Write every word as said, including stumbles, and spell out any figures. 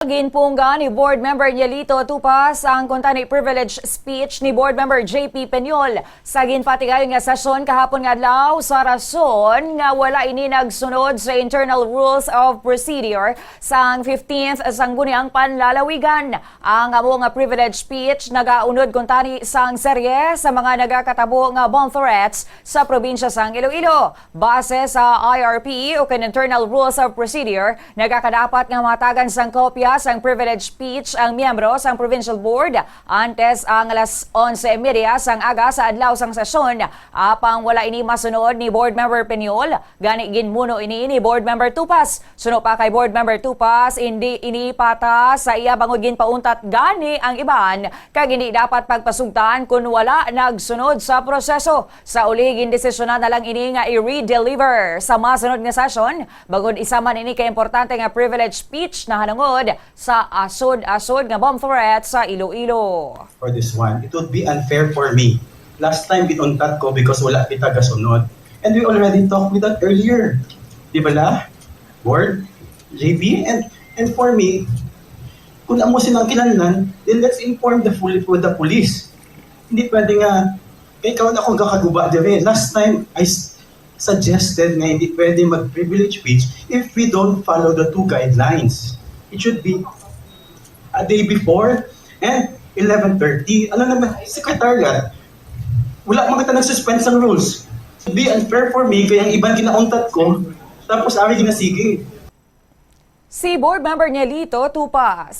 Ginpunggan ni Board Member Nielito Tupas ang kuntani privilege speech ni Board Member J P Peñol sa ginpatigayon nga sesyon kahapon nga adlaw sa rason nga wala ini nagsunod sa internal rules of procedure sang fifteenth Sangguniang Panlalawigan. Ang amo nga privilege speech nagaunod kuntani sang serye sa mga nagakatabo nga bomb threats sa probinsya sang Iloilo. Base sa I R P o kon Internal Rules of Procedure, nagakadapat nga matagan sang kopya sang privilege speech ang miyembro sang Provincial Board antes ang alas onse y media sang aga sa adlaw sang sesyon. Apang wala ini masunod ni Board Member Peñol, gani ginmuno ini ni Board Member Tupas. Suno pa kay Board Member Tupas, hindi ini patas sa iya bangod ginpauntat gani ang iban kag hindi dapat pagpasugtan kon wala nagsunod sa proseso. Sa uli, gindesisyonan na lang ini nga i-redeliver sa masunod nga session, bangod isa man ini ka importante nga privilege speech nahanungod sa asod-asod nga bomb threat sa Iloilo. For this one, it would be unfair for me. Last time, ginuntat ko because wala kita gasunod. And we already talked with that earlier. Di ba la? Board, J V, and, and for me, kung amo silang kinahanglan, then let's inform the full, with the police. Hindi pwede nga, kay kaon ako gakaguba dire. Last time, I s- suggested nga hindi pwede mag-privilege speech if we don't follow the two guidelines. It should be a day before and eleven thirty. Ano naman, secretariat, wala man kita nag-suspend sang rules. It'd be unfair for me, kay ang iban ginauntat ko, tapos ari ginasigi. Si Board Member Nielito Tupas.